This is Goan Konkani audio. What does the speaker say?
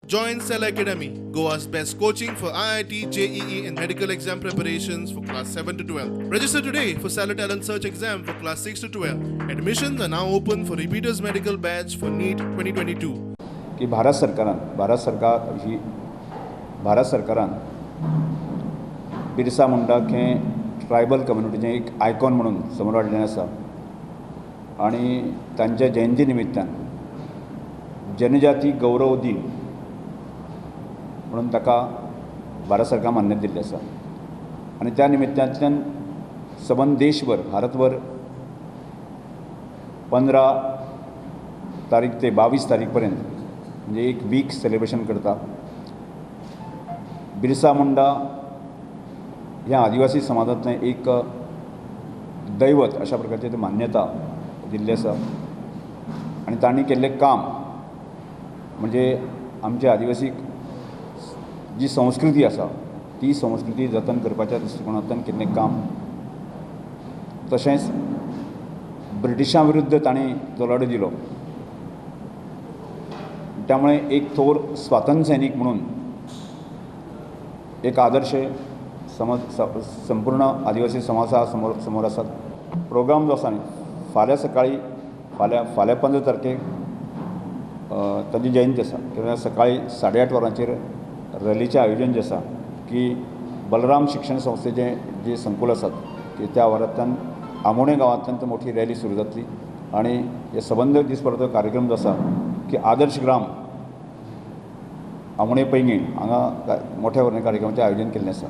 Join Cell Academy, Goa's best coaching for IIT, JEE, and medical exam preparations for class 7 to 12. Register today for Stellar Talent Search exam for class 6 to 12. Admissions are now open for repeaters medical batch for NEET 2022. की भारत सरकार ही भारत सरकारान बिरसा मुंडाक हें ट्रायबल कम्युनिटीचें एक आयकॉन म्हणून समोर हाडलें आसा आनी तांच्या जयंती निमित्तान जनजाती गौरव दिन म्हणून ताका भारत सरकार मान्यता दिल्ली आसा आनी त्या निमित्तांतल्यान सबंद देशभर, भारतभर 15 तारीख ते 22 तारीख पर्यंत म्हणजे एक वीक सेलिब्रेशन करता. बिरसा मुंडा ह्या आदिवासी समाजांतलें एक दैवत अशा प्रकारची ती मान्यता दिल्ली आसा आनी तांणी केल्लें काम म्हणजे आमच्या आदिवासी जी संस्कृती आसा ती संस्कृती जतन करपाच्या दृश्टिकोणांतल्यान केल्लें काम, तशेंच ब्रिटिशां विरुद्ध तांणी जो लढो दिलो त्यामुळे एक थोर स्वातंत्र्य सैनीक म्हणून एक आदर्श समज संपूर्ण आदिवासी समाजा समोर समोर आसात. प्रोग्राम जो आसा न्ही, फाल्यां सकाळी फाल्यां फाल्यां 15 तारखेक तांची जयंती आसा. तेन्ना सकाळी 8:30 वरांचेर रॅलीचें आयोजन जें आसा की बलराम शिक्षण संस्थेचें जे संकुल आसात की त्या आवारांतल्यान आमोणे गांवांतल्यान ती मोठी रॅली सुरू जातली आनी हे सबंद दीसभराचो कार्यक्रम जो आसा की आदर्श ग्राम आमोणे पैंगीण हांगा मोठ्या व्हडल्या कार्यक्रमाचें आयोजन केल्लें आसा.